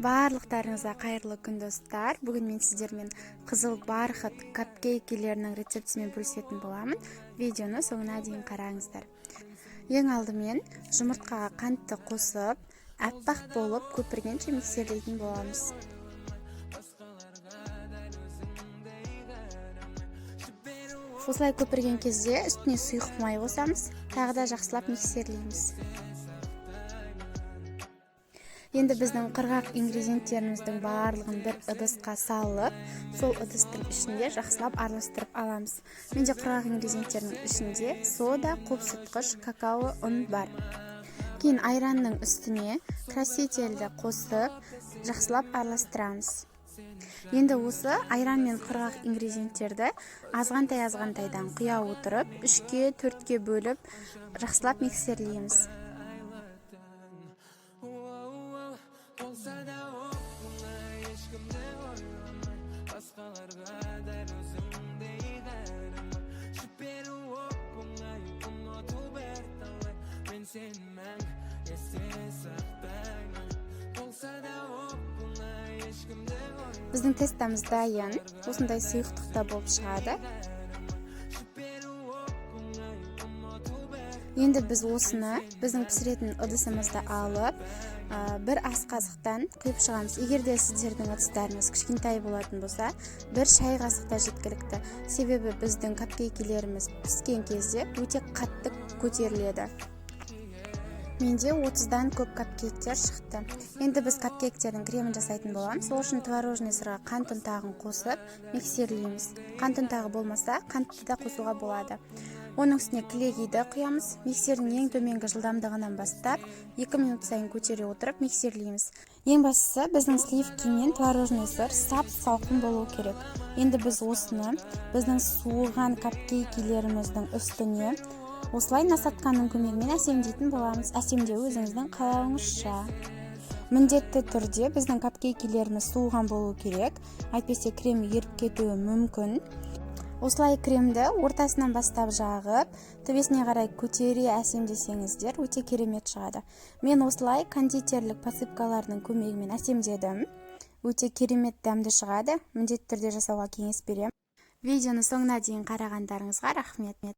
Барлықтарыңызға қайырлы күн, достар! Бүгін мен сіздермен қызыл бархат капкейкилерінің рецептісімен бөлісетін боламын. Видеоны соңына дейін қараңыздар. Ең алдымен жұмыртқаға қантты қосып, аппақ болып көпіргенше миксерлейтін боламыз. Осылай көпірген кезде үстіне сұйық май қосамыз, тағы да жақсылап миксерлейміз. Енді біздің құрғақ ингредиенттеріміздің барлығын бір ыдысқа салып, сол ыдыстың ішінде жақсылап араластырып аламыз. Менде құрғақ ингредиенттердің ішінде сода, қопсытқыш, какао, ұн бар. Кейін айранның үстіне красительді қосып, жақсылап араластырамыз. Енді осы айран мен құрғақ ингредиенттерді азғантай азғантайдан құя отырып, үшке, төртке бөліп, жақсылап миксерлейміз. Болса да оп-оңай, ешкімді ойламай, басқаларға дәл өзіңдей қарамай. Жіберу оп-оңай, ұмыту бірталай. Мен сені мәңгі есте сақтаймын. Болса да оп-оңай, ешкімді Біздің тестамыз дайын, осындай сұйықтықта болып шығады. Жіберу оп-оңай, ұмыту бір Енді біз осыны біздің пісіретін ыдысымызды алып, бір ас қасықтан құйып шығамыз. Егер де сіздердің ыдыстарыңыз кішкентай болатын болса, бір шай қасық та жеткілікті, себебі біздің капкейкилеріміз піскен кезде өте қатты көтеріледі. Менде 30-дан көп капкейктер шықты. Енді біз капкейктердің кремін жасайтын боламыз. Ол үшін творожный сырға қант ұнтағын қосып, миксерлейміз. Қант ұнтағы болмаса, қантты да қосуға болады. Оның үстіне кілегейді құямыз. Миксердің ең төменгі жылдамдығынан бастап, 2 минут сайын көтере отырып миксерлейміз. Ең бастысы, біздің сливки мен творожный сыр сап салқын болу керек. Енді біз осыны біздің суыған капкейкилеріміздің үстіне осылай насадканың көмегімен әсемдейтін боламыз. Әсемдеу өзіңіздің қалауыңызша. Міндетті түрде біздің капкейкилеріміз суыған болу керек, әйтпесе крем еріп кетуі мүмкін. Осылай кремді ортасынан бастап жағып, төбесіне қарай көтере әсемдесеңіздер, өте керемет шығады. Мен осылай кондитерлік посыпкалардың көмегімен әсемдедім. Өте керемет дәмді шығады, міндетті түрде жасауға кеңес беремін. Видеоны соңына дейін қарағандарыңызға рахмет.